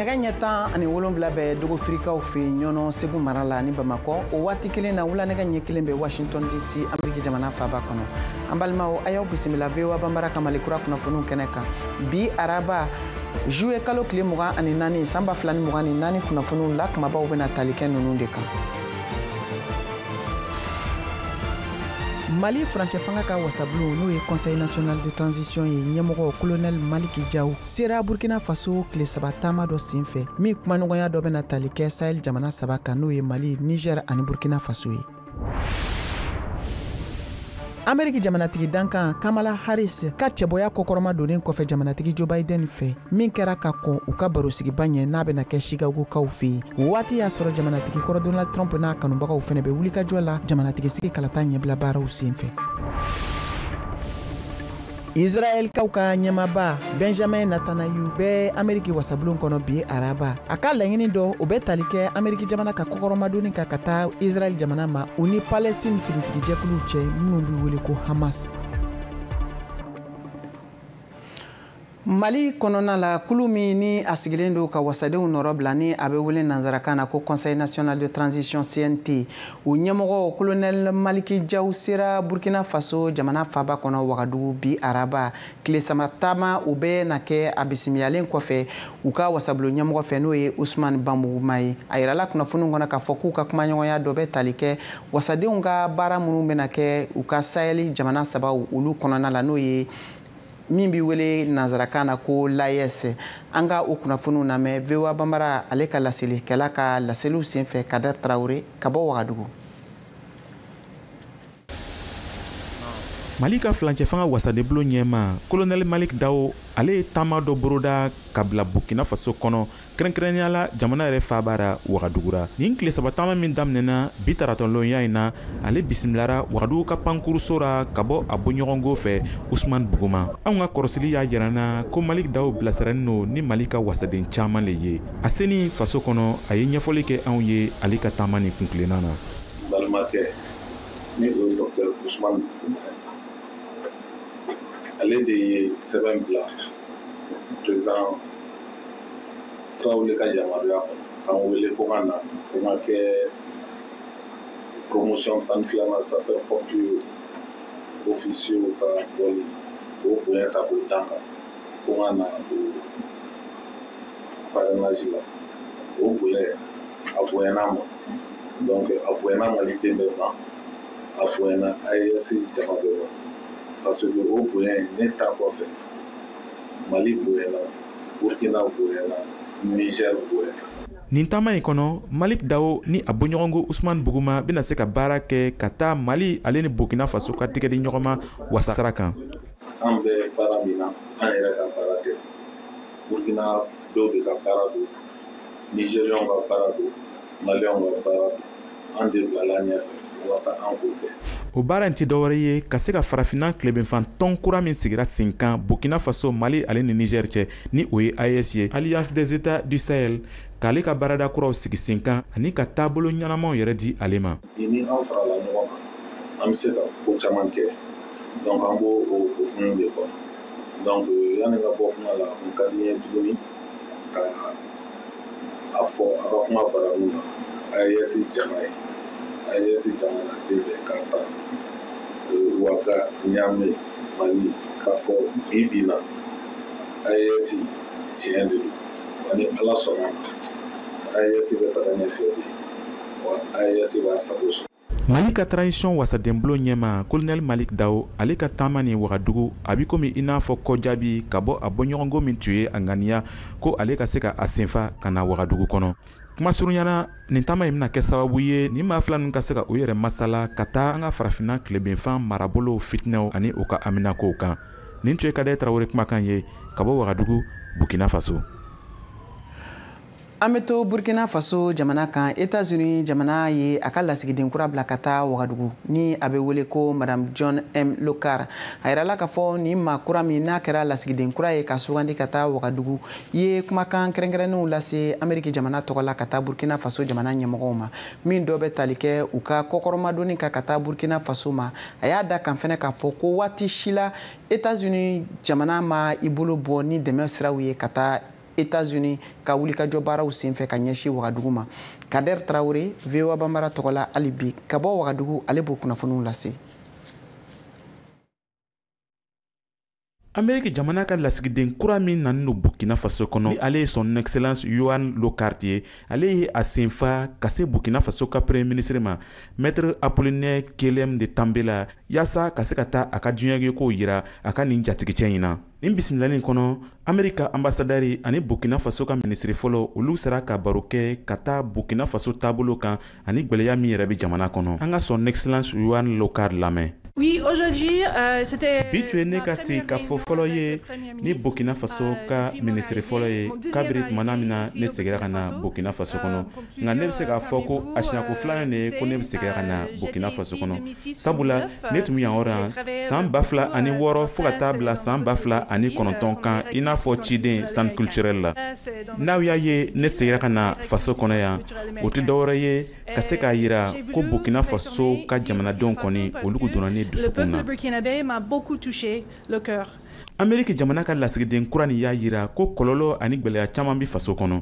Nɛgɛ ɲɛ 17 bɛ dogofirikaw fɛ Ɲɔnɔ, Segu mara la ni Bamakɔ. O waati kelen na, wula nɛgɛ ɲɛ 1 bɛ Washington DC, Ameriki jamana faaba kɔnɔ. An balimaw, a y'aw bisimila VOA Banbara ka Mali kura kunnafoniw kɛnɛ kan bi araba, juillet kalo tile 24, san 2024. Kunnafoniw la kumabaw bɛna tali kɛ ninnu de kan: Mali furancɛ fanga ka wasabulon, n'o ye Conseil national de transition ye, ɲɛmɔgɔ Colonel Maliki Jaw sera Burkina Faso tile 3 taama dɔ sen fɛ, min kumaɲɔgɔnya dɔ bɛna tali kɛ Sahel jamana saba kan, n'o ye Mali, Niger ani Burkina Faso ye. Ameriki jamanatigi dankan Kamala Harris ka cɛbɔya kɔkɔrɔma donnen kɔfɛ jamanatigi Joe Biden fɛ, min kɛra ka kɔn u ka barosigiba ɲɛ, n'a bɛna kɛ Chicagokaw fɛ yen, o waati y'a sɔrɔ jamanatigi kɔrɔ Donald Trump n'a kanubagaw fɛnɛ bɛ wulikajɔ la jamanatigi sigi kalata ɲɛbila baaraw sen fɛ. Israɛlkaw ka ɲɛmaba Benjamin Netanyahu bɛ Ameriki wasabulon kɔnɔ bi araba. A ka laɲini dɔ, o bɛ tali kɛ Ameriki jamana ka kɔkɔrɔmadonni kan ka taa Israɛl jamana ma, u ni Palestine finitigijɛkuluw cɛ, minnu bɛ wele ko Hamas. Mali kɔnɔna la, kulu min ni a sigilen don ka wasadenw nɔrɔ bila, ni a bɛ wele nanzarakan na ko Conseil national de transition, CNT, o ɲɛmɔgɔ Colonel Maliki Jaw sera Burkina Faso jamana faaba kɔnɔ Wagadugu bi araba. Tile 3 taama o bɛ na kɛ a bisimilalen kɔfɛ u ka wasabulon ɲɛmɔgɔ fɛ, n'o ye Usumani Banbuguma ye. A yirala kunnafoniw kɔnɔ k'a fɔ k'u ka kumaɲɔgɔnya dɔ bɛ tali kɛ wasadenw ka baara minnu bɛna kɛ u ka Sahel jamana sabaw olu kɔnɔna la, n'o ye min bɛ wele nanzarakan na ko l'AES. An ka o kunnafoniw lamɛn VOA Banbara ale ka laselikɛla ka laseliw senfɛ, Kader Tarawele ka bɔ Wagadugu. Mali ka filancɛ fanga wasadenbulon ɲɛma Colonel Malik Dawo, ale ye taama dɔ boroda ka bila Burkina Faso kɔnɔ, kɛrɛnkɛrɛnnenya la jamana yɛrɛ faaba ra Wagadugu ra. Nin tile 3 taama min daminɛna bi taratɔlɔnya in na, ale bisimilara Wagadugu ka pankuruso ra ka bɔ a bɔɲɔgɔnko fɛ Usman Buguma. Anw ka kɔrɔsili y'a yira na ko Malik Dawo bilasiralen don ni Mali ka wasaden caman le ye. A senin faso kɔnɔ, a ye ɲɛfɔli kɛ anw ye ale ka taama nin kuntilenna na. Balimakɛ, ni o ye docteur Usman Buguma ye, ale de ye sɛbɛn bila président Traoré ka yamaruya kɔnɔ k'an wele ko ka na ko ka kɛ promotion 12nan sapeur pompier officier ka bɔli, k'o bonya ta k'o d'an kan, ko ka na o parrainage la. O bonya, a bonyana ma, donc a bonyana maliden bɛɛ ma, a bonyana AES jama bɛɛ ma, parce que o bonya in, ne ta kɔfɛ, Mali bonyana, Burkina bonyana, Niger bonyana. Nin taama in kɔnɔ, Malik Dawo ni a bɔɲɔgɔnko Usman Buguma bɛna se ka baara kɛ ka taa Mali ale ni Burkina Faso ka tigɛdi ɲɔgɔnma wasasira kan. An bɛ baara min na, an yɛrɛ ka baara tɛ, Burkina dɔw de ka baara don, Nigériens ka baara don, Maliens ka baara don. An de bilala ɲɛfɛ walasa an k'o kɛ. O baara in tɛ dɔwɛrɛ ye ka se ka farafinna tilebenfan tɔn kura min sigira sen kan Burkina Faso, Mali ale ni Niger cɛ, ni o ye AES ye, Alliance des États du Sahel, k'ale ka baarada kuraw sigi sen kan ani ka taabolo ɲɛnamaw yɛrɛ di ale ma. Bi, ni an farala ɲɔgɔn kan, an bɛ se ka ko caman kɛ, donc an b'o o hukumu de kɔnɔ. Donc yanni n ka bɔ kuma la, a kun ka di n ye tuguni ka a fɔ a ka kuma baranin na AES jama ye, AES jamanaden bɛɛ, k'a ta Ouaga, Niamey, Mali, k'a fɔ bi bi na AES tiɲɛ de don, wa ni Ala sɔnna ma, AES bɛ taga ɲɛfɛ bi, wa AES b'a sago sɔrɔ. Mali ka transition wasadenbulon ɲɛma Colonel Malik Dawo, ale ka taama ni Wagadugu, a bi komi i n'a fɔ kɔjaabi ka bɔ a bɔɲɔgɔnko min tun ye a ŋaniya ko ale ka se ka a senfa ka na Wagadugu kɔnɔ. Kuma surunyana, nin taama in bɛna kɛ sababu ye nin maa fila ninnu ka se ka u yɛrɛ masala ka taa an ka farafinna tilebenfan marabolow fitinɛw ani u ka haminakow kan. Nin tun ye Kadɛ Tarawele kumakan ye ka bɔ Wagadugu, Burkina Faso. An bɛ to Burkina Faso jamana kan. États-Unis jamana ye a ka lasigiden kura bila ka taa Wagadugu, ni a bɛ wele ko Madame John M Lokar. A yirala k'a fɔ nin maa kura min n'a kɛra lasigiden kura ye ka sugandi ka taa Wagadugu, ye kumakan kɛrɛnkɛrɛnnenw lase Ameriki jamana tɔgɔ la ka taa Burkina Faso jamana ɲɛmɔgɔw ma, min dɔ bɛ tali kɛ u ka kɔkɔrɔmadonni kan ka taa Burkina Faso ma. A y'a da kan fɛnɛ k'a fɔ ko waati si la, États-Unis jamana ma i bolo bɔ ni dɛmɛ siraw ye ka taa États-Unis ka wulikajɔ baaraw senfɛ ka ɲɛsin Wagadugu ma. Kader Traoré, VOA Bambara tɔgɔ la hali bi ka bɔ Wagadugu, ale b'o kunnafoniw lase. Ameriki jamana ka lasigiden kura min nanen don Burkina Faso kɔnɔ, ni ale ye Son Excellence Yohan Lockhart ye, ale ye a senfa ka se Burkina Faso ka premier ministre ma, Maître Apollinaire Kyélem de Tambela, yaasa ka se ka taa a ka diɲɛkow yira a ka nin jatigicɛ in na. Nin bisimilali kɔnɔ, Ameriki ka ambassadeur ani Burkina Faso ka ministre fɔlɔ, olu sera ka baro kɛ ka taa Burkina Faso taabolo kan ani gwɛlɛya min yɛrɛ bɛ jamana kɔnɔ. An ka Son Excellence Yohan Lockhart lamɛn. Oui, aujourd'hui, c'était bi tun ye ne ka sigi ka fɔ fɔlɔ ye ni Burkina Faso ka minisiri fɔlɔ ye kabiri tumana min na ne seginna ka na Burkina Faso kɔnɔ. Nka ne bɛ se k'a fɔ ko a siɲɛko filanan de ye ko ne bɛ segin ka na Burkina Faso kɔnɔ, sabula ne tun bɛ yan yɔrɔ san 2006 fo ka taa bila san 2009 kan, i n'a fɔ ciden centre culturel la. N'aw y'a ye ne seginna ka na faso kɔnɔ yan, o tɛ dɔwɛrɛ ye ka se k'a yira ko Burkina Faso ka jamanadenw kɔni, olu donna ne dusukun na. Ameriki jamana ka lasigiden kura nin y'a yira ko kɔlɔlɔ ani gwɛlɛya caman bɛ faso kɔnɔ.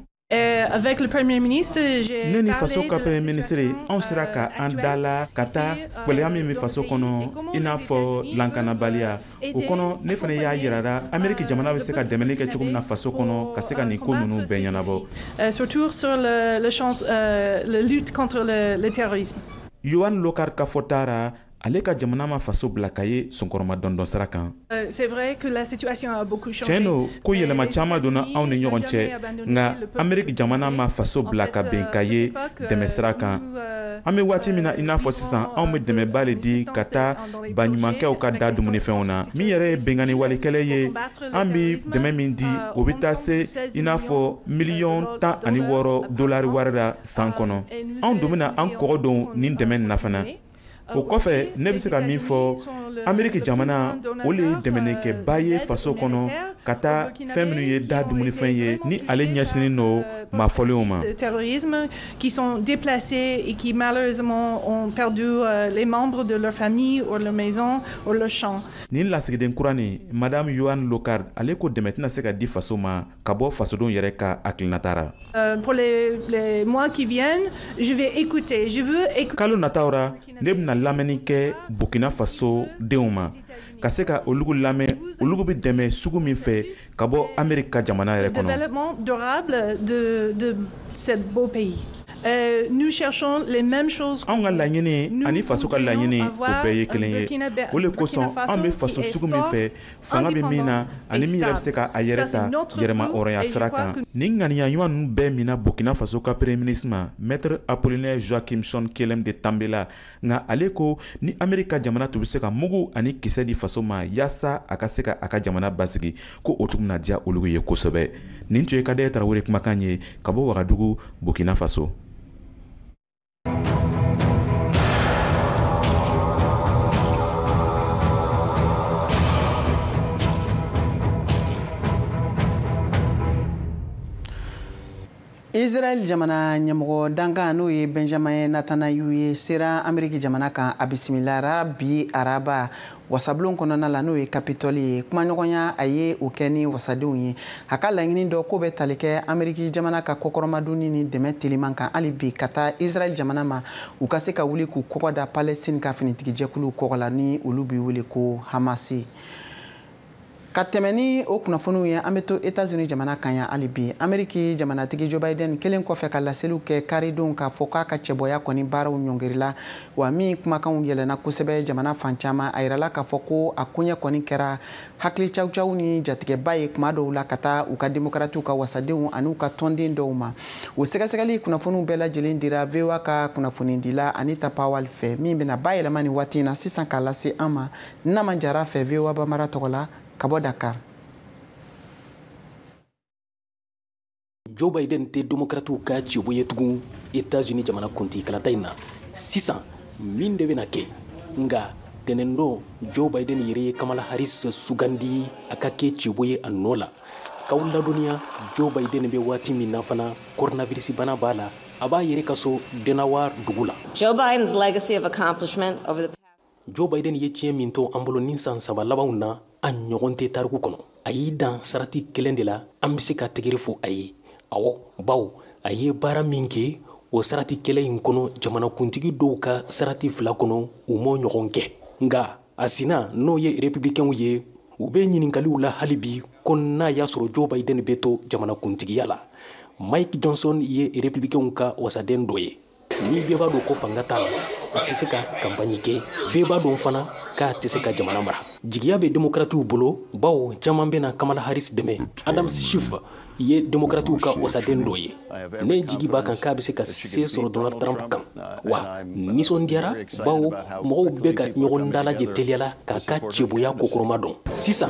Avec le Premier ministre, ne ni faso ka premier ministre, anw sera ka an da la ka taa gwɛlɛya min bɛ faso kɔnɔ, i n'a fɔ lankanabaliya. O kɔnɔ, ne fana y'a yirara Ameriki jamana bɛ se ka dɛmɛli kɛ cogo min na faso kɔnɔ ka se ka nin ko ninnu bɛɛ ɲɛnabɔ. Surtout sur le champ, la lutte contre le terrorisme. Yohan Lockhart ka fɔta ra, ale ka jamana ma faso bila ka ye sɔnkɔrɔma dɔndɔn sira kan. C'est vrai que la situation a beaucoup changé. Tiɲɛ don ko yɛlɛma caman donna anw ni ɲɔgɔn cɛ, nka Ameriki jamana ma faso bila ka bɛn ka ye dɛmɛ sira kan. An bɛ waati min na, i n'a fɔ sisan, anw bɛ dɛmɛba le di ka taa baɲumankɛw ka da dumunifɛnw na. Min yɛrɛ ye binkanni walikɛlɛ ye, an bɛ dɛmɛ min di, o bɛ taa se i n'a fɔ miliyɔn 16 dolari wari la san kɔnɔ. Anw dun bɛna an kɔgɔ don nin dɛmɛ nin na fana. O kɔfɛ, ne bɛ se ka min fɔ, Ameriki jamana, o le ye dɛmɛnikɛba ye faso kɔnɔ ka taa fɛn minnu ye da dumunifɛn ye, ni ale ɲɛsinnen don maa fɔlenw ma. Terrorisme qui sont déplacés et qui malheureusement ont perdu les membres de leur famille ou leur maison ou leur champ. Nin lasigiden kura nin, Madame Yohan Lockhart, ale ko dɛmɛ tɛna se ka di faso ma ka bɔ fasodenw yɛrɛ ka hakilinata ra. Pour les mois qui viennent, je vais écouter. Je veux écouter. Kalo nataw ra, ne bɛna lamɛnni kɛ Burkina Faso denw ma, ka se ka olugu lamɛn, olugu bɛ dɛmɛ sugu min fɛ ka bɔ Ameriki ka jamana yɛrɛ kɔnɔ. Développement durable de ce beau pays. Nous cherchons les mêmes choses. Anw ka laɲini ani faso ka laɲini, o bɛɛ ye kelen ye. O le kosɔn, anw bɛ faso sugu min fɛ, fanga bɛ min na ani min yɛrɛ bɛ se ka a yɛrɛ ta yɛrɛma hɔrɔnya sira kan. Nin ŋaniya ɲuman ninnu bɛɛ minna Burkina Faso ka premier ministre ma, Maître Apollinaire Joachim Kyélem de Tambela. Nka ale ko ni Ameriki ka jamana tun bɛ se ka mugu ani kisɛ di faso ma yaasa a ka se ka a ka jamana basigi, ko o tun bɛna diya olu ye kosɛbɛ. Nin tun ye Kadɛ Tarawele kumakan ye ka bɔ Wagadugu, Burkina Faso. Israel jamana ɲɛmɔgɔ dankan, n'o ye Benjamin Netanyahu ye, sera Ameriki jamana kan a bisimilara bi araba wasabulon kɔnɔna la, n'o ye Capitole ye. Kumaɲɔgɔnya a ye o kɛ ni wasadenw ye. A ka laɲini dɔ ko bɛ tali kɛ Ameriki jamana ka kɔkɔrɔmadonni ni dɛmɛ teliman kan hali bi ka taa Israel jamana ma, u ka se ka wuli k'u kɔgɔ da Palestine ka finitigijɛkuluw kɔgɔ la, ni olu bɛ wele ko Hamasi. Ka tɛmɛ ni o kunnafoniw ye, an bɛ to Etats-Unis jamana kan yan hali bi. Ameriki jamanatigi Joe Biden kelen kɔfɛ ka laseliw kɛ karidon k'a fɔ k'a ka cɛbɔya kɔni baaraw ɲɔngirila, wa min kumakanw yɛlɛnna kosɛbɛ jamana fan caman, a yirala k'a fɔ ko a koɲɛ kɔni kɛra hakili cawucawu ni jatigɛba ye kuma dɔw la ka taa u ka démocratiw ka wasadenw ani u ka tɔnden dɔw ma. O sɛgɛsɛgɛli kunnafoniw bɛɛ lajɛlen dira VOA ka kunnafonidila Anita Powell fɛ, min bɛna bayɛlɛma nin waati in na sisan k'a lase an ma Nama Jara fɛ, VOA Bambara tɔgɔ la ka bɔ Dakar. Joe Biden tɛ démocratiw ka cɛbɔ ye tugun États-Unis jamana kuntigi kalata in na. Sisan min de bɛna kɛ? Nka tɛnɛndon, Joe Biden yɛrɛ ye Kamala Harris sugandi a ka kɛ cɛbɔ ye a nɔ la. K'aw ladɔnniya, Joe Biden bɛ waati min na fana, coronavirus bana b'a la, a b'a yɛrɛ ka so Delaware dugu la. Joe Biden's legacy of accomplishment over the Joe Biden ye tiɲɛ min to an bolo ni san 3 labanw na, a ɲɔgɔn tɛ tariku kɔnɔ. A y'i dan sarati kelen de la, an bɛ se ka tɛgɛrɛ fɔ a ye. Awɔ, bawo a ye baara min kɛ o sarati kelen in kɔnɔ, jamanakuntigi dɔw ka sarati fila kɔnɔ, u m'o ɲɔgɔn kɛ. Nka a sina n'o ye républicainw ye, u bɛ ɲininkaliw la hali bi ko n'a y'a sɔrɔ Joe Biden bɛ to jamanakuntigiya la. Mike Johnson ye républicainw ka wasaden dɔ ye. Ni bɛɛ b'a dɔn ko fanga t'a la, a tɛ se ka kanpaɲi kɛ. Bɛɛ b'a dɔn fana k'a tɛ se ka jamana mara. Jigiya bɛ démocratiw bolo, bawo caman bɛna Kamala Harris dɛmɛ. Adam Schiff ye démocratiw ka wasaden dɔ ye. Ne jigi b'a kan k'a bɛ se ka se sɔrɔ Donald Trump kan. Wa nisɔndiyara, bawo mɔgɔw bɛ ka ɲɔgɔn dalajɛ teliya la k'a ka cɛboya kokɔrɔma dɔn. Sisan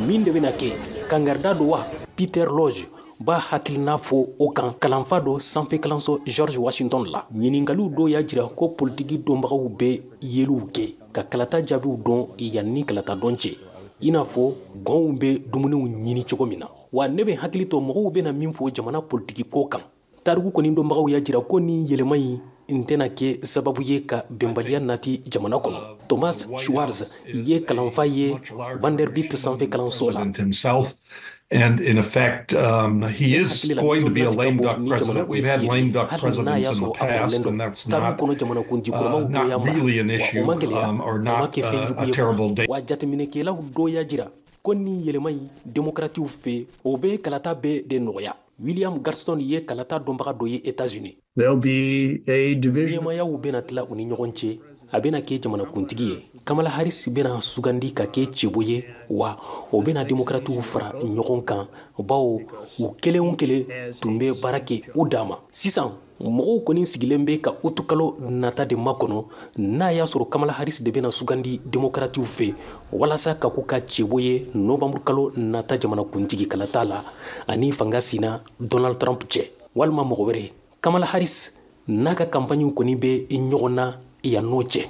min de bɛna kɛ, kangarida don wa? Peter Lodge b'a hakilina fɔ o kan, kalanfa dɔ sanfɛ kalanso George Washington la. Ɲininkaliw dɔw y'a jira ko politiki dɔnbagaw bɛ yeliw kɛ ka kalata jaabiw dɔn yanni kalata dɔn cɛ, i n'a fɔ gɔnw bɛ dumuniw ɲini cogo min na. Wa ne bɛ hakili to mɔgɔw bɛna min fɔ jamana politiki ko kan. Tariku kɔni dɔnbagaw y'a jira ko ni yɛlɛma in tɛna kɛ sababu ye ka bɛnbaliya nati jamana kɔnɔ. Thomas Schwartz ye kalanfa ye Vanderbilt sanfɛ kalanso la. And in effect, he is going to be a lame duck president. We've had lame duck presidents in the past, and that's not really an issue or not a terrible day. Wa jateminɛkɛlaw dɔ y'a jira ko ni yɛlɛma in démocratiw fɛ, o bɛ kalata bɛɛ de nɔgɔya. William Garston ye kalata dɔnbaga dɔ ye États-Unis. There'll be a division. Ɲɛmayaw bɛna tila u ni ɲɔgɔn cɛ. A bɛna kɛ jamanakuntigi ye. Kamala Harris bɛna sugandi ka kɛ cɛbo ye, wa o bɛna démocratiw fara ɲɔgɔn kan, bawo u kelen o kelen tun bɛ baara kɛ u dan ma. Sisan mɔgɔw kɔni sigilen bɛ ka utukalo nata de makɔnɔ, n'a y'a sɔrɔ Kamala Harris de bɛna sugandi démocratiw fɛ walasa ka k'u ka cɛbo ye novembre kalo nata jamanakuntigi kalata la, ani fanga sina Donald Trump cɛ, walima mɔgɔ wɛrɛ. Kamala Harris n'a ka campagne kɔni bɛ ɲɔgɔn na yan n'o cɛ.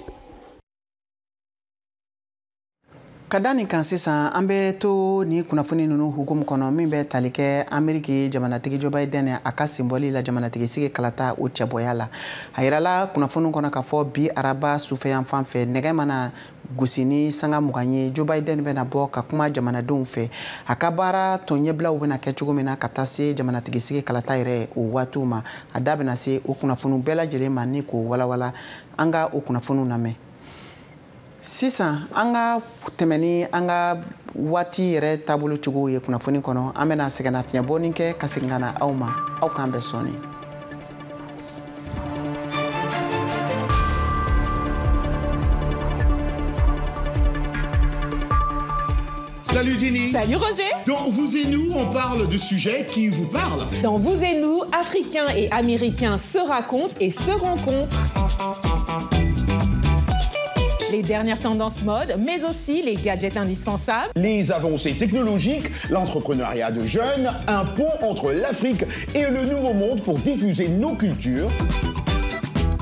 Ka da nin kan sisan, an bɛ to ni kunnafoni ninnu hukumu kɔnɔ min bɛ tali kɛ Ameriki jamanatigi Joe Biden a ka senbɔli la jamanatigi sigi kalata o cɛbɔya la. A yirala kunnafoni kɔnɔ k'a fɔ bi araba sufɛyanfan fɛ, nɛgɛ mana gosi ni sanga 20 ye, Joe Biden bɛna bɔ ka kuma jamanadenw fɛ, a ka baara tɔ ɲɛbilaw bɛna kɛ cogo min na ka taa se jamanatigi sigi kalata yɛrɛ o waatiw ma. A da bɛna se o kunnafoniw bɛɛ lajɛlen ma ni k'o walawala. An ka o kunnafoniw lamɛn. Sisan an ka tɛmɛ ni an ka waati yɛrɛ taabolo cogo ye kunnafoni kɔnɔ. An bɛna sɛgɛnnafiɲɛbɔni kɛ ka segin ka na aw ma. Aw k'an bɛn sɔɔni. Salut Jenny. Salut Roger. Dans Vous et Nous, on parle de sujets qui vous parlent. Dans Vous et Nous, Africains et Américains se racontent et se rencontrent. Les dernières tendances mode, mais aussi les gadgets indispensables. Les avancées technologiques, l'entrepreneuriat de jeunes, un pont entre l'Afrique et le Nouveau Monde pour diffuser nos cultures.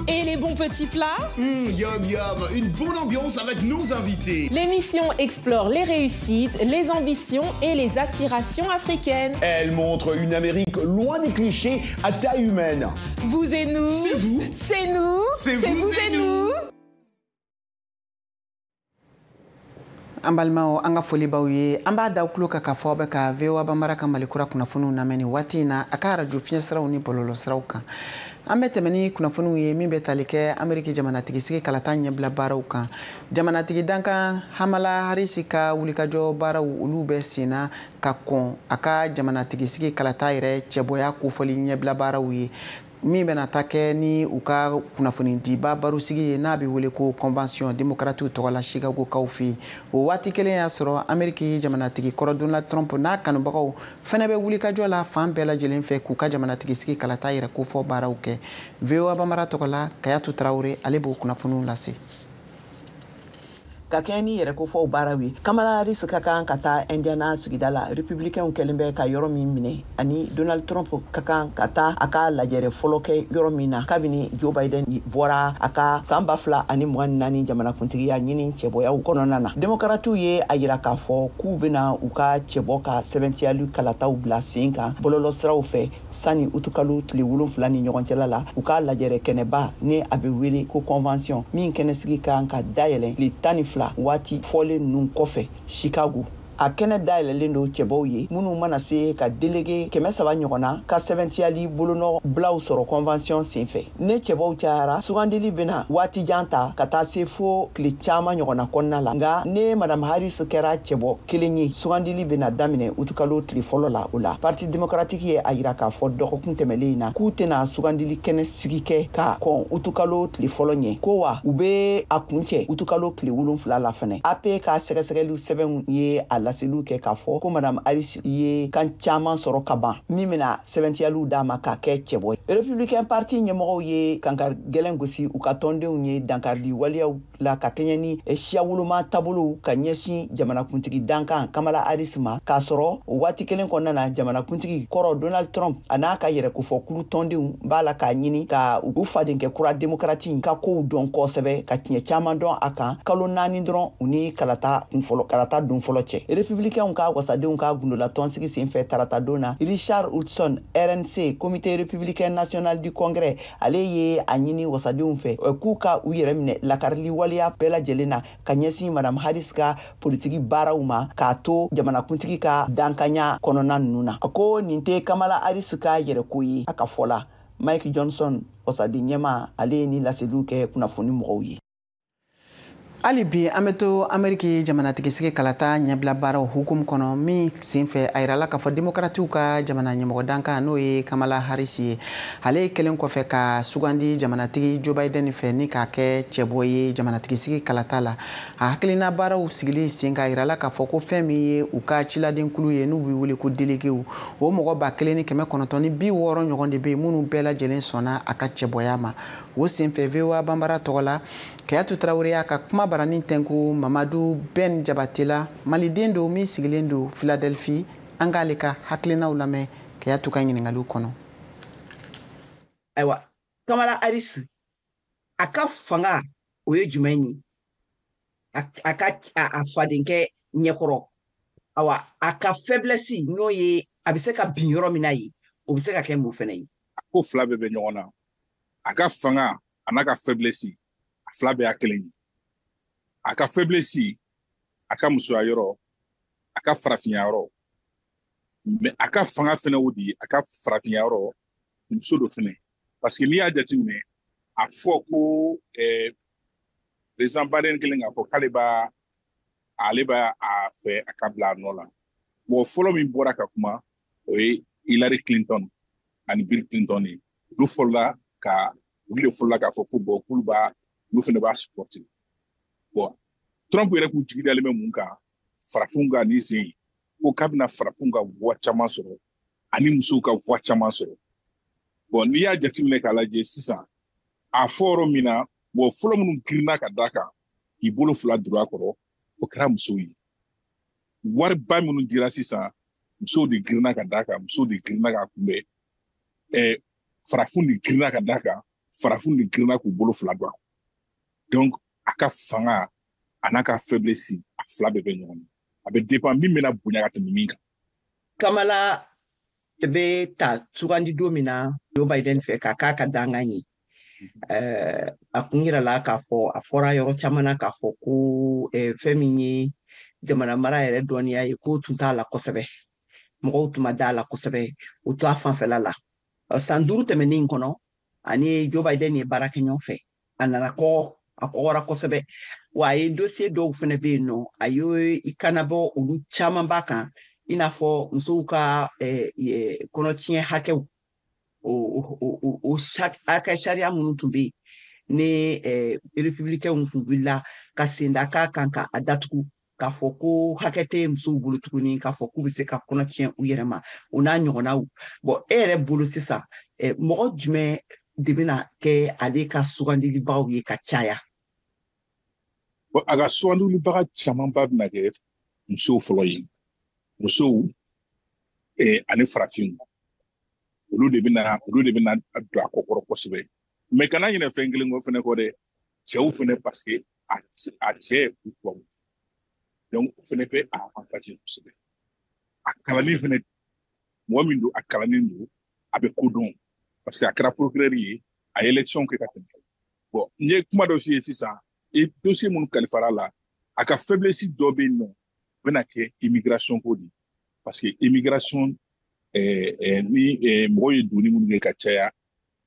Et les bons petits plats. Yum yum, une bonne ambiance avec nos invités. L'émission explore les réussites, les ambitions et les aspirations africaines. Elle montre une Amérique loin des clichés à taille humaine. Vous et nous. C'est vous. C'est nous. C'est vous et nous. An balimaw, an ka foli b'aw ye. An b'a da kulo kan k'a fɔ aw bɛ ka VOA Bambara ka Mali kura kunnafoniw lamɛn nin waati in na a ka arajo fiɲɛsiraw ni bɔlɔlɔsiraw kan. An bɛ tɛmɛ ni kunnafoniw ye min bɛ tali kɛ Ameriki jamanatigi sigi kalata ɲɛbila baaraw kan. Jamanatigi dankan Kamala Harris ka wulikajɔ baaraw olu bɛ senna ka kɔn a ka jamanatigi sigi kalata yɛrɛ cɛbɔya kofɔli ɲɛbila baaraw ye, min bɛna ta kɛ ni u ka kunnafonidiba barosigi ye n'a bɛ wele ko convention démocratique tɔgɔ la Chicago kaw fɛ yen. O waati kelen y'a sɔrɔ Ameriki jamanatigi kɔrɔ Donald Trump n'a kanubagaw fɛnɛ bɛ wulikajɔ la fan bɛɛ lajɛlen fɛ k'u ka jamanatigi sigi kalata yɛrɛ kofɔ baaraw kɛ. VOA Bambara tɔgɔ la, Kayatu Tarawele ale b'o kunnafoniw lase. Ka kɛɲɛ ni yɛrɛ kofɔw baaraw ye, Kamala Harris ka kan ka taa Indiana sigida la, républicainw kɛlen bɛ ka yɔrɔ min minɛ, ani Donald Trump ka kan ka taa a ka lajɛrɛ fɔlɔ kɛ yɔrɔ min na kabini Joe Biden bɔra a ka san 2024 jamanakuntigiya ɲini cɛbɔyaw kɔnɔna na. Démocratiw ye a yira k'a fɔ k'u bɛna u ka cɛbɔ ka sɛbɛntiyali kalataw bila sen kan bɔlɔlɔsiraw fɛ sani utukalo tile 7 ni ɲɔgɔn cɛla la, u ka lajɛrɛ kɛnɛba ni a bɛ wele ko convention min kɛnɛsigi kan ka dayɛlɛ tile 12 waati fɔlen ninnu kɔfɛ Chicago. A kɛnɛ dayɛlɛlen don cɛbɔw ye minnu mana se ka délégué 300 ɲɔgɔn na ka sɛbɛntiyali bolonɔ bilaw sɔrɔ convention senfɛ. Ne cɛbɔw cayara, sugandili bɛna waati jan ta ka taa se fo tile caman ɲɔgɔnna kɔnɔna la. Nka ne Madame Harris kɛra cɛbɔ kelen ye, sugandili bɛna daminɛ utukalo tile fɔlɔ la. O la, Parti démocratique ye a yira k'a fɔ dɔgɔkun tɛmɛlen in na k'u tɛna sugandili kɛnɛ sigi kɛ ka kɔn utukalo tile fɔlɔ ɲɛ, ko wa u bɛ a kuncɛ utukalo tile 7 la fɛnɛ. AP ka sɛgɛsɛgɛliw sɛbɛnw ye a laseliw kɛ k'a fɔ ko Madame Harris ye kan caman sɔrɔ ka ban min bɛna sɛbɛntiyaliw d'a ma k'a kɛ cɛbɔ ye. Républicain Parti ɲɛmɔgɔw ye kankari gɛlɛn gosi u ka tɔndenw ye dankarili waleyaw la ka kɛɲɛ ni siya woloma taabolow ka ɲɛsin jamanakuntigi dankan Kamala Harris ma, k'a sɔrɔ o waati kelen kɔnɔna na, jamanakuntigi kɔrɔ Donald Trump a n'a ka yɛrɛkofɔkulu tɔndenw b'a la k'a ɲini ka u fadenkɛ kura démocrate ka kow dɔn kosɛbɛ, ka tiɲɛ caman dɔn a kan, kalo 4 dɔrɔn u ni kalata kunfɔlɔ, kalata don fɔlɔ cɛ. Républicainw ka wasadenw ka gundola tɔnsigi senfɛ tarata don na, Richard Hudson, RNC, Comité républicain national du Congrès, ale ye a ɲini wasadenw fɛ k'u ka u yɛrɛ minɛ lakarili waleya bɛɛ lajɛlen na ka ɲɛsin Madame Harris ka politiki baaraw ma, k'a to jamanakuntigi ka dankanya kɔnɔna ninnu na. A ko nin tɛ Kamala Harris ka yɛrɛko ye, a ka fɔ la. Mike Johnson, wasaden ɲɛma, ale ye ni laseliw kɛ kunnafoni mɔgɔw ye. Hali bi an bɛ to Ameriki jamanatigisigi kalata ɲɛbila baaraw hukumu kɔnɔ, min senfɛ a yirala k'a fɔ Demokaratiw ka jamana ɲɛmɔgɔ dankan, n'o ye Kamala Harris ye, ale kɛlen kɔfɛ ka sugandi jamanatigi Joe Biden fɛ ni k'a kɛ cɛbɔ ye jamanatigisigi kalata la, a hakilina baaraw sigili sen kan, a yirala k'a fɔ ko fɛn min ye u ka ciladenkulu ye, n'u bɛ wele ko déléguéw, o mɔgɔ 1960 ɲɔgɔn de bɛ yen minnu bɛɛ lajɛlen sɔnna a ka cɛbɔya ma. O senfɛ, VOA Banbara tɔgɔ la, Kayatu Tarawele y'a ka kuma baranin tɛnku Mamadu Ben Jabate la, maliden don min sigilen don Philadelphie. An k'ale ka hakilinaw lamɛn Kayatu ka ɲininkaliw kɔnɔ. Ayiwa, Kamala Harris, a ka fanga o ye jumɛn ye a ka a fadenkɛ ɲɛkɔrɔ? Awa, a ka faiblesse, n'o ye a bɛ se ka bin yɔrɔ min na ye, o bɛ se ka kɛ mun fɛnɛ ye? A ko fila bɛɛ bɛ ɲɔgɔn na. A ka fanga a n'a ka faiblesse, a fila bɛɛ y'a kelen ye. A ka faiblesse, a ka musoya yɔrɔ, a ka farafinya yɔrɔ. Mais a ka fanga fɛnɛ, o de ye a ka farafinya yɔrɔ, muso do fɛnɛ, parce que n'i y'a jateminɛ, a fɔ ko président Biden kɛlen k'a fɔ k'ale b'a ale b'a a fɛ a ka bila a nɔ la, mɔgɔ fɔlɔ min bɔra ka kuma, o ye Hillary Clinton ani Bill Clinton ye. Olu fɔlɔla ka olu de fɔlɔla k'a fɔ ko bon, k'olu b'a olu fɛnɛ b'a supporter. Bon, Trump yɛrɛ k'u jigi dalen bɛ mun kan? Farafinw ka nin sen ko k'a bɛna farafinw ka voix caman sɔrɔ ani musow ka voix caman sɔrɔ. Bon, n'i y'a jateminɛ k'a lajɛ sisan, a fɔ yɔrɔ min na, mɔgɔ fɔlɔ minnu girinna ka d'a kan k'i bolo fila duru a kɔrɔ, o kɛra musow ye. Wariba minnu dira sisan, musow de girinna ka d'a kan, musow de girinna k'a kunbɛn, farafinw de girinna ka d'a kan, farafinw de girinna k'u bolo fila don a kɔrɔ. Donc a ka fanga a n'a ka faiblesse, a fila bɛɛ bɛ ɲɔgɔn na. A bɛ dépend min bɛna bonya ka tɛmɛ min kan. Kamala bɛ ta sugandi don min na Joe Biden fɛ ka k'a ka dangan ye, a kun yirala k'a fɔ, a fɔra yɔrɔ caman na k'a fɔ ko fɛn min ye jamana mara yɛrɛ dɔnniya ye, k'o tun t'a la kosɛbɛ, mɔgɔw tun ma da la kosɛbɛ, o to a fanfɛla la. San 5 tɛmɛnen kɔnɔ, ani Joe Biden ye baara kɛ ɲɔgɔn fɛ, a nana kɔ, a kɔgɔra kosɛbɛ. Wa a ye dossier dɔw fɛnɛ bɛ yen nɔ, a ye i kanabɔ olu caman b'a kan, i n'a fɔ musow ka kɔnɔtiɲɛ hakɛw, o hakɛ sariya minnu tun bɛ yen ni républicains tun wulila ka sen da k'a kan ka a datugu, k'a fɔ ko hakɛ tɛ musow bolo tuguni k'a fɔ k'u bɛ se ka kɔnɔ tiɲɛ u yɛrɛ ma, o n'a ɲɔgɔnnaw. Bon, e yɛrɛ bolo sisan, mɔgɔ jumɛn de bɛna kɛ ale ka sugandilibagaw ye ka caya? Bon, a ka sugandilibaga camanba bɛna kɛ musow fɔlɔ ye, musow ani farafinw. Olu de bɛna don a kɔkɔrɔ kosɛbɛ. Mais kana ɲinɛ fɛn kelen kɔ fɛnɛ kɔ dɛ, cɛw fɛnɛ, parce que a cɛ u tubabu, donc o fɛnɛ bɛ a avantage kosɛbɛ. A kalanni fɛnɛ, mɔgɔ min don, a kalannen don, a bɛ ko dɔn, parce que a kɛra procureur ye, a ye élection kɛ ka tɛmɛ. Bon, n ye kuma dɔ f'i ye sisan, e dossier minnu kalifara la, a ka faiblesse dɔ bɛ yen nɔ. Bɛna kɛ immigration ko de, parce que immigration ni mɔgɔw ye donni minnu kɛ ka caya,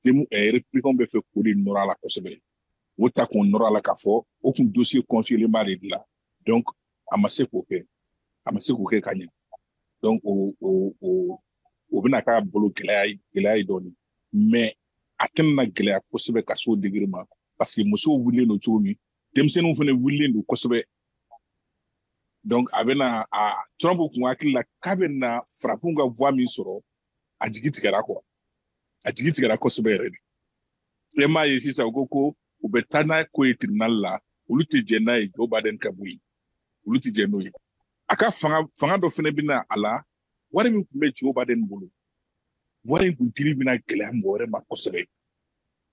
républicain bɛ fɛ k'o de nɔrɔ a la kosɛbɛ. O ta k'o nɔrɔ a la k'a fɔ o kun dossier confié b'ale de la. Donc a ma se k'o kɛ, a ma se k'o kɛ ka ɲɛ. Donc o bɛna k'a bolo gɛlɛya ye dɔɔnin, mais a tɛna na gɛlɛya kosɛbɛ ka s'o degré ma, parce que musow wulilen don cogo min, denmisɛnninw fana wulilen don kosɛbɛ. Donc a bɛna a Trump kun hakili la k'a bɛna farafinw ka voix min sɔrɔ, a jigi tigɛra quoi, a jigi tigɛra kosɛbɛ yɛrɛ de. E m'a ye sisan, u ko u bɛ taa n'a ko ye tribunal la, olu tɛ jɛn n'a ye Joe Biden ka bɔ yen, olu tɛ jɛn n'o ye. A ka fanga dɔ fana bɛna a la, wari min tun bɛ Joe Biden bolo, wari in kun dili bɛna gɛlɛya mɔgɔ wɛrɛ ma kosɛbɛ.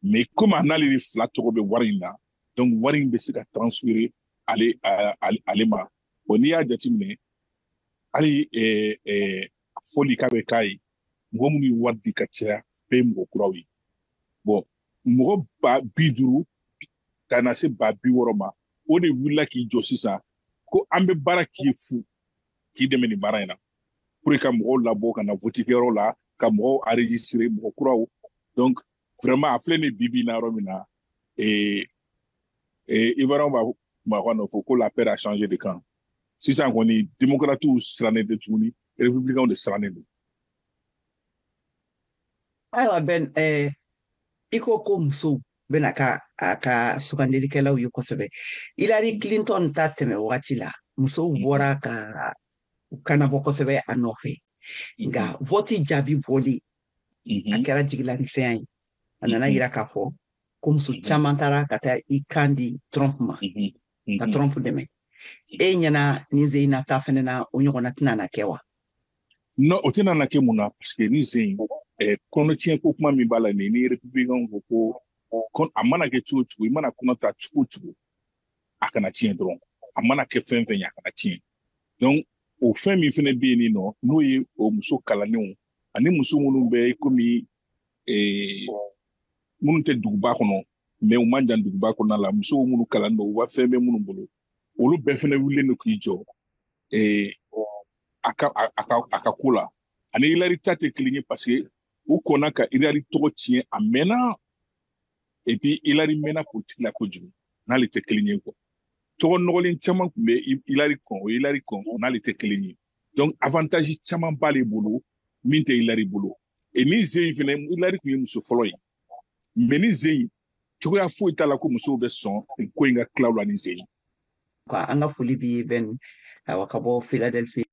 Mais komi a n'ale de fila tɔgɔ bɛ wari in na, donc wari in bɛ se ka transférer ale ma. Bon, n'i y'a jateminɛ, hali fɔli k'a bɛ k'a ye, mɔgɔ minnu ye wari di ka caya, bɛɛ ye mɔgɔ kuraw ye. Bon, mɔgɔ 50,000 ka na se 60,000 ma, o de wulila k'i jɔ sisan ko an bɛ baara k'i ye fu, k'i dɛmɛ nin baara in na, pour que ka mɔgɔw labɔ ka na votikɛyɔrɔ la, ka mɔgɔw enregistrer, mɔgɔ kuraw. Donc vraiment, a filɛ nin bi bi in na, yɔrɔ min na, Ivoirien b'a kumakan dɔ fɔ ko la peur a changé de camp. Sisan kɔni, démocrates sirannen tɛ tuguni, républicains de sirannen don. Ayiwa Ben, i ko ko musow bɛna ka a ka sugandilikɛlaw ye kosɛbɛ. Hillary Clinton ta tɛmɛ wagati la, musow bɔra ka u kanabɔ kosɛbɛ a nɔfɛ, nka vote jaabi bɔli, a kɛra jigilanisɛnya ye. A nana yira k'a fɔ ko muso caman taara ka taa i kan di Trump ma, ka Trump dɛmɛ. E ɲɛna, nin sen in na ta fɛnɛ na, o ɲɔgɔnna tɛna na kɛ wa? Non, o tɛna na kɛ. Mun na? Parce que ni sen kɔnɔtiɲɛ ko kuma min b'a la nin, ni républicain ko a mana kɛ cogo o cogo, i mana kɔnɔ ta cogo o cogo, a kana tiɲɛ dɔrɔn. A mana kɛ fɛn fɛn ye, a kana tiɲɛ. Donc o fɛn min fɛnɛ bɛ yen nin nɔ, n'o ye o muso kalannenw ani muso minnu bɛ komi minnu tɛ duguba kɔnɔ, mais u man jan duguba kɔnɔna la, musow minnu kalan don, u ka fɛn bɛ minnu bolo, olu bɛɛ fɛnɛ wulilen don k'i jɔ a ka ko la. Ani Hillary ta tɛ kelen ye, parce que u kɔnna ka Hillary tɔgɔ tiɲɛ a mɛnna, et puis Hillary mɛnna politique la kojugu, n'ale tɛ kelen ye quoi. Tɔgɔ nɔgɔlen caman tun bɛ Hillary kɔn, o ye Hillary kɔn, o n'ale tɛ kelen ye. Donc avantage caman b'ale bolo min tɛ Hillary bolo. Et ni sen in fɛnɛ, Hillary tun ye muso fɔlɔ ye, mais ni sen in, cogoya foyi t'a la ko musow bɛ sɔn nin ko in ka tila u la ni sen in. An ka foli b'i ye Ben, ayiwa, ka bɔ Philadelphie.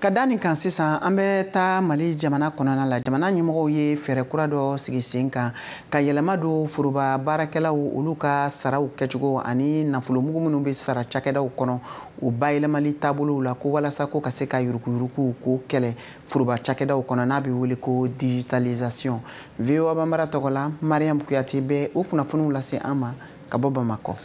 Ka da nin kan sisan, an bɛ taa Mali jamana kɔnɔna la. Jamana ɲɛmɔgɔw ye fɛɛrɛ kura dɔ sigi sen kan ka yɛlɛma don foroba baarakɛlaw olu ka saraw kɛcogo ani nafolomugu minnu bɛ sara cakɛdaw kɔnɔ, o bayɛlɛmali taabolow la, ko walasa ko ka se ka yuruguyurugu k'o kɛlɛ foroba cakɛdaw kɔnɔ, n'a bɛ wele ko digitalisation. VOA Banbara tɔgɔ la, Mariam Kuyate bɛ o kunnafoniw lase an ma ka bɔ Bamakɔ.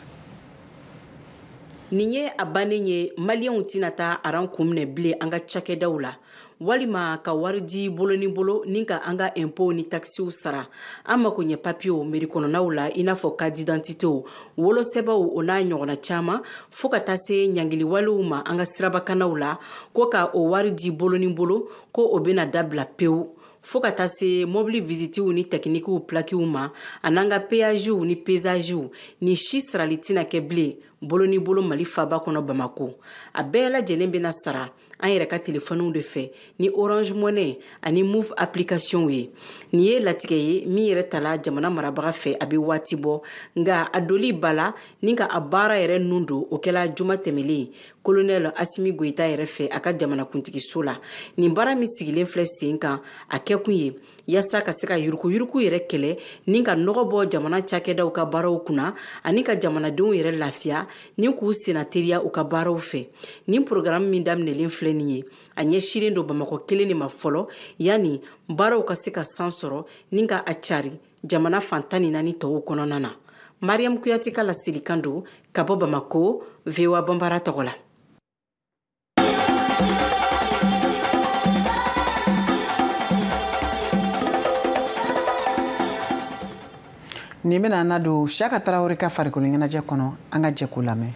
Nin ye a bannen ye, Maliyɛnw tɛna taa rang kun minɛ bilen an ka cakɛdaw la, walima ka wari di bolo ni bolo ni ka an ka impôts ni taxes sara, an mako ɲɛ papiyew mairie kɔnɔnaw la, i n'a fɔ carte d'identitéw, wolosɛbɛnw, o n'a ɲɔgɔnna caman, fɔɔ ka taa se ɲangiliwalew ma an ka sirabakanaw la, ko ka o wari di bolo ni bolo, ko o bɛna dabila pewu, fɔɔ ka taa se mobili visitiw ni tɛkinikiw plakiw ma, an'an ka péagew ni pesagew. Ni si sarali tɛna kɛ bilen bolo ni bolo Mali faba kɔnɔ Bamako. A bɛɛ lajɛlen bɛna sara an yɛrɛ ka telefɔniw de fɛ ni Orange Money ani Moov application ye. Nin ye latigɛ ye min yɛrɛ tala jamana marabaga fɛ a bɛ waati bɔ, nka a doli ba la ni ka a baara yɛrɛ nun don, o kɛla juma tɛmɛlen Colonel Asimi Goyita yɛrɛ fɛ a ka jamanakuntigiso la. Nin baara min sigilen filɛ sen kan, a kɛkun ye yaasa ka se ka yuruguyurugu yɛrɛ kɛlɛ ni ka nɔgɔ bɔ jamana cakɛdaw ka baaraw kunna, ani ka jamanadenw yɛrɛ lafiya ni k'u senna teliya u ka baaraw fɛ. Nin programme min daminɛlen filɛ nin ye, a ɲɛsinnen don Bamakɔ kelen de ma fɔlɔ, yanni baaraw ka se ka san sɔrɔ ni ka a cari jamana fan 14 tɔw kɔnɔna na. Mariam Kuyate ka laselikan don ka bɔ Bamako, VOA Banbara tɔgɔ la. Nin bɛna an nadon Siyaka Tarawele ka farikolo ɲɛnajɛ kɔnɔ, an ka jɛ k'o lamɛn.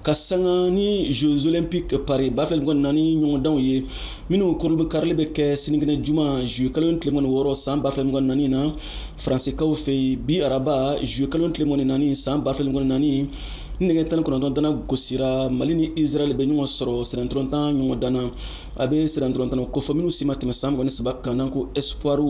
Ka sanga ni Jeux Olympiques Paris 2024 ɲɔgɔndanw ye minnu karili bɛ kɛ sinikɛnɛ juma juillet kalo tile 26 san 2024 na Faransikaw fɛ yen bi araba juillet kalo tile 24 san 2024 ni nɛgɛ 19 dana gosira Mali ni Israël bɛ ɲɔgɔn sɔrɔ sennantolatan ɲɔgɔndan na. A bɛ sennantolatan kofɔ minnu si ma tɛmɛ san 23 kan n'an ko espoir.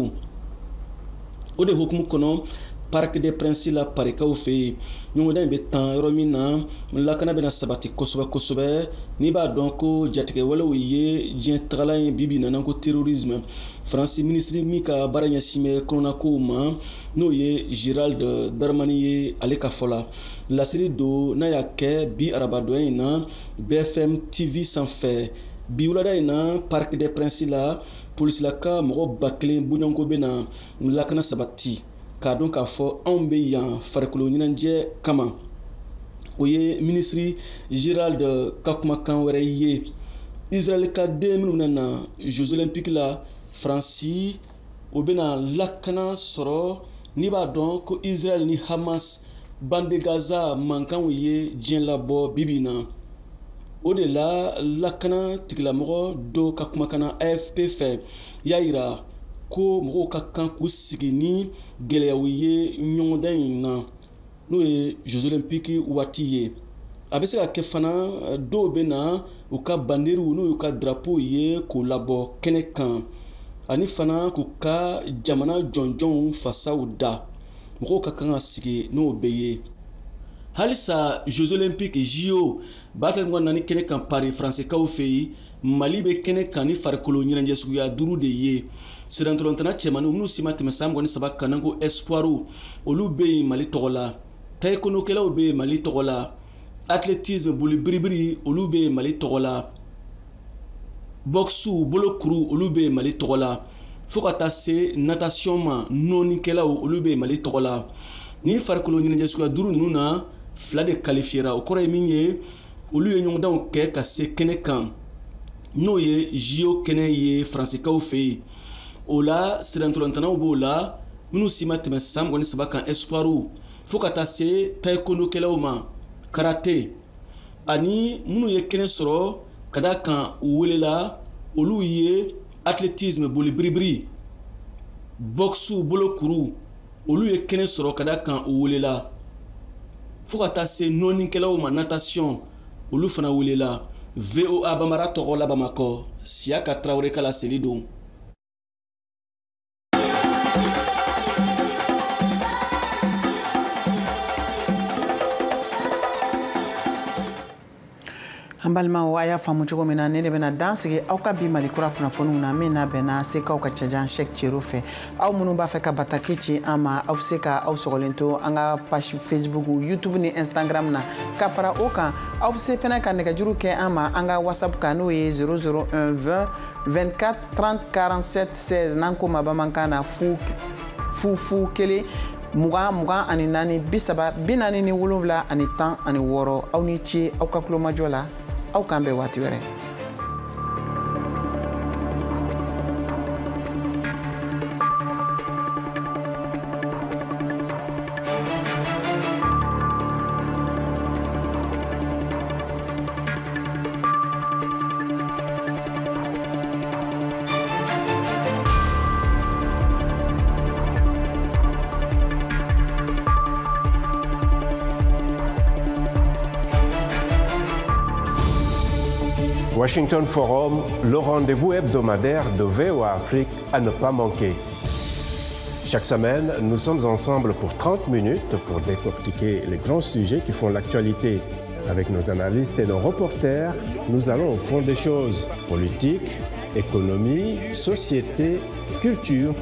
O de hukumu kɔnɔ Parc des Princes la Parikaw fɛ yen ɲɔgɔndan in bɛ tan yɔrɔ min na lakana bɛna sabati kosɛbɛ kosɛbɛ. N'i b'a dɔn ko jatigɛwalew ye diɲɛ tagalan ye bi bi in na ko terrorisme, Faransi minisiri min ka baara ɲɛsin bɛ kɔnɔnakow ma n'o ye Gérald Darmanin ye, ale ka fɔ la laseli don n'a y'a kɛ bi arabadonya in na BFM TV sanfɛ. Bi wulada in na Parc des Princes la polisilaka mɔgɔ 1000 bɔɲɔgɔnko bɛ na lakana sabati k'a dɔn k'a fɔ anw bɛ yan farikolo ɲɛnajɛ kama. O ye minisiri Gérald ka kumakan wɛrɛ ye. Israël ka den minnu bɛna na Jeux Olympiques la Faransi, o bɛna lakana sɔrɔ. N'i b'a dɔn ko Israël ni Hamas bande Gaza mankanw ye diɲɛ labɔ bi bi in na. O de la lakana tigilamɔgɔ dɔw ka kumakan na AFP fɛ y'a yira ko mɔgɔw ka kan k'u sigi ni gɛlɛyaw ye ɲɔgɔndan in na n'o ye Jeux Olympiques waati ye. A bɛ se ka kɛ fana dɔw bɛ na u ka banderiw n'u y'u ka drapeau ye k'o labɔ kɛnɛ kan, ani fana k'u ka jamana jɔnjɔnw fasaw da. Mɔgɔw ka kan ka sigi n'o bɛɛ ye. Halisa Jeux Olympiques JO 2024 kɛnɛ kan Paris Faransikaw fɛ yen, Mali bɛ kɛnɛ kan ni farikolo ɲɛnajɛ suguya 5 de ye. Sennantolatan cɛmaninw minnu si ma tɛmɛ san 23 kan n'an ko espoir, olu bɛ yen Mali tɔgɔ la. Taekwondo-kɛlaw bɛ yen Mali tɔgɔ la. Athlétisme boli biribiri olu bɛ yen Mali tɔgɔ la. Boxe bolokuru olu bɛ yen Mali tɔgɔ la. Fo ka taa se natation ma nɔnnikɛlaw olu bɛ yen Mali tɔgɔ la. Ni farikolo ɲɛnajɛ suguya 5 ninnu na, 2 de qualifiera. O kɔrɔ ye min ye, olu ye ɲɔgɔndanw kɛ ka se kɛnɛ kan n'o ye JO kɛnɛ ye Faransikaw fɛ yen. O la sennantolatannaw b'o la minnu si ma tɛmɛ san 23 kan espoir, fo ka taa se taekwondo-kɛlaw ma karate, ani minnu ye kɛnɛ sɔrɔ ka d'a kan u welela olu ye athlétisme boli biribiri, boxe bolokuru olu ye kɛnɛ sɔrɔ ka d'a kan u welela, fo ka taa se nɔnnikɛlaw ma natation olu fana welela. VOA Bambara tɔgɔ la Bamakɔ, Siyaka Tarawele ka laseli don. An balimaw, a y'a faamu cogo min na, ne de bɛna dan sigi aw ka bi Mali kura kunnafoniw na min na bɛnna Sekaw ka cɛjan Cheikh Cero fɛ. Aw minnu b'a fɛ ka bataki ci an ma, aw bɛ se ka aw sɔgɔlen to an ka page Facebook, YouTube ni Instagram na. Ka fara o kan, aw bɛ se fana ka nɛgɛjuru kɛ an ma an ka WhatsApp kan n'o ye 001 20 24 30 47 16, n'an ko ma bamanankan na fu fu fu 1 20 24 30 47 16. Aw ni ce aw ka kulomajɔ la. Aw k'an bɛn waati wɛrɛ. Washington Forum, le rendez-vous hebdomadaire de VOA Afrique à ne pas manquer. Chaque semaine, nous sommes ensemble pour 30 minutes pour décortiquer les grands sujets qui font l'actualité. Avec nos analystes et nos reporters, nous allons au fond des choses. Politique, économie, société, culture.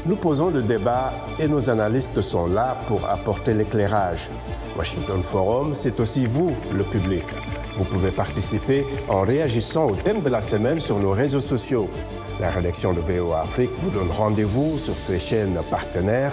Nous posons le débat et nos analystes sont là pour apporter l'éclairage. Washington Forum, c'est aussi vous, le public. Vous pouvez participer en réagissant au thème de la semaine sur nos réseaux sociaux. La rédaction de VOA Afrique vous donne rendez-vous sur ses chaînes partenaires